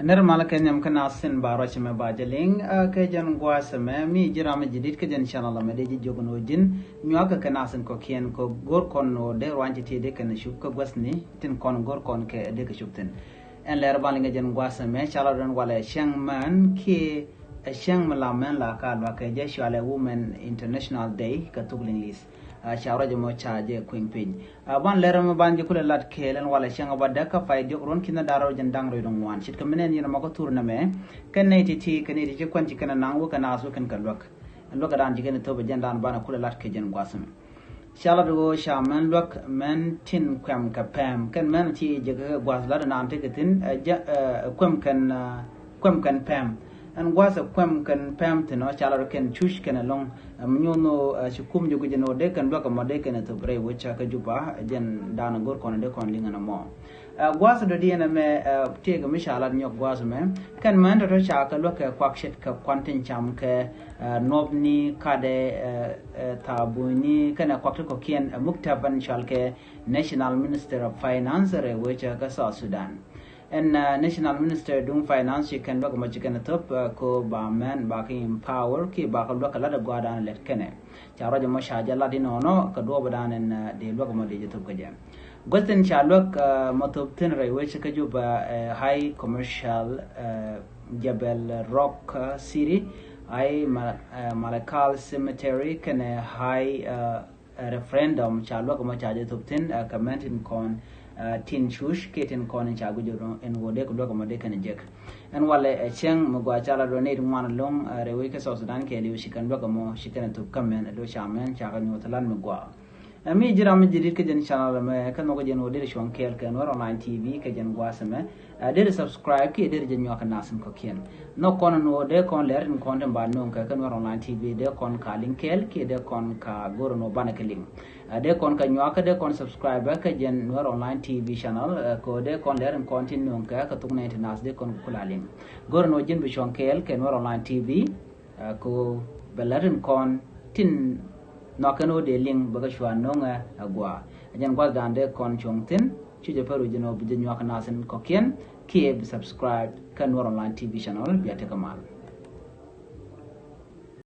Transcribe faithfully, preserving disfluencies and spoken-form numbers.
Nɛr malä kɛ nhiam kä nasin ba ruac mɛ ba jɛ liŋ kɛ jɛn gua̱a̱th mɛ mi ji̱ ram mi ji̱ dit kɛ jɛn channel mɛ dee ji̱ jiök ni wä ji̱n nyuak kɛ nasin kɔ̱kiɛn kɛ go̱r kɔn wä dee ruany ti ti dee kɛn cup kä gua̱thni tin kɔn go̱r kɔn kɛ dee kɛ cup thin. Ɛn lɛr ban liŋ kɛ jɛn gua̱a̱th mɛ ca la dɔn walɛ cäŋ män kiɛ ɛ cäŋ mi la män la ka luak kɛ jɛ cualɛ Women International Day kɛ thuk Liŋli̱th. Ca ruac mɔ ca jɛ kuiŋ piny. Ban lɛr mɛ ban jɛ kulɛ lat kɛɛl ɛn walɛ cäŋ ba däk kä pay diɔk ruɔ̱n ki̱n da̱r rɛw jɛn da̱ŋ rɛw ŋuan ce̱tkɛ mi nɛn yɛn mɔ kä thur nɛmɛ. Kɛn nɛy ti̱ti̱ kɛn nɛy ti̱ti̱ kuan ci kɛn naŋ wä kɛ naath wä kɛn kɛ luäk. Ɛn luäk kɛ daan ci kɛn thop ɛ jɛn daan banɛ kulɛ lat kɛ jɛn gua̱a̱th mɛ. Ca lat ɣöö ca män luäk män tin kuɛm kɛ pɛm kɛn män ti jɛ kɛ gua̱a̱th lat naan tekɛ thi̱n ɛ jɛ ɛ kuɛm kɛn ɛ kuɛm kɛn pɛm. Ɛn gua̱a̱th ɛ kuɛm kɛn pɛm thi̱n ɔ ca lat kɛn cuc kɛn ɛlɔ̱ŋ. Ɛm nyuɔ̱n ɣöö ɛ ci kum jɛ guic ɛn ɣöö dee kɛn luäk ɛmɔ dee kɛn ɛ thop rɛy wec ca kä Juba ɛ jɛn daan ɛ go̱r kɔn ɛ dee kɔn liŋ ɛn ɛmɔ. Ɛ gua̱a̱th dɔ̱diɛn ɛmɛ ɛ tëëkɛ mi ca lat nyɔk gua̱a̱th ɛmɛ kɛn män tɔ̱tɔ̱ ca kɛ luäk kɛ kuak ce̱tkɛ kuan tin cam kɛ ɛ nuɔpni kadɛ ɛ ɛ thabunyni kɛnɛ kuak ti kɔ̱kiɛn ɛ muk tɛpɛn cual kɛ National Minister of Finance rɛy wec kä South Sudan. Ɛn ɛ National Minister duŋ Finance ci kɛn luäk mɔ ci kɛn thop ɛ ko ba män ba kɛ empower ki ba kɛ luäk kɛ lat ɛ gua̱a̱dan lɛt kɛnɛ. Ca ruac mɔ ca jɛ lat inɔnɔ kɛ duɔɔp dan ɛn ɛ dee luäk mɔ dee jɛ thop kɛ jɛ. Guäthin ca luäk ɛ mɔ thop thin rɛy wec kä Juba ɛ High Commercial ɛ Jebel Rock City, High Ma- ɛ Malakal Cemetery kɛnɛ High ɛ ɛ referendum ca luäk mɔ ca jɛ thop thin ɛ kɛ män tin kɔn ɛ tin cuc kiɛ tin kɔn in ca guic ɛn ɣöö dee kɛ luäk mɔ dee kɛn jek. Ɛn walɛ ɛ cäŋ mi gɔaa ca la duɔ̱n nɛy ti ŋuan ɛlɔ̱ŋ ɛ rɛy wec kä South Sudan kɛɛliw ci kɛn luäk mɔ ci kɛn thop kä män ɛ do̱ ca män ca kɛ nyuɔ̱th lat mi gɔaa. Ɛ mi ji̱ ram mi ji̱ dit kä jɛn channel mɛ kä nhɔk jɛn ɣöö deri cuɔ̱ŋ kɛɛl kɛ Nuer Online T V kɛ jɛn gua̱a̱th mɛ. Ɛ deri subscribe kiɛ deri jɛ nyuak kɛ nasin kɔ̱kiɛn. Nhɔk kɔn ɛn ɣöö dee kɔn lɛr tin kɔn tin ba nööŋ kɛ kä Nuer Online T V dee kɔn ka liŋ kɛɛl kiɛ dee kɔn ka go̱r ɛn ɣöö banɛ kɛ liŋ. Ɛ dee kɔn ka nyuak kä dee kɔn subscribe kɛ jɛn Nuer Online T V channel ɛ kɛ ɣöö dee kɔn lɛr tin kɔn tin nööŋ kɛ kɛ thuk nɛy ti nath dee kɔn kɛ kula liŋ. Go̱r ɛn ɣöö ji̱n bi cuɔ̱ŋ kɛɛl kɛ Nuer Online T V. Ɛ ko bɛ lät in kɔn tin nhɔk kɛn ɣöö dee liŋ bɛ kɛ cua no̱ŋɛ ɛ gua̱a̱. Ɛ jɛn gua̱thdan dee kɔn cuɔ̱ŋ thi̱n cu jɛ pär wi̱c jɛn ɣöö bi jɛ nyuak nath in kɔ̱kiɛn kiɛ bi subscribe kä Nuer Online T V channel bia tekɛ mal.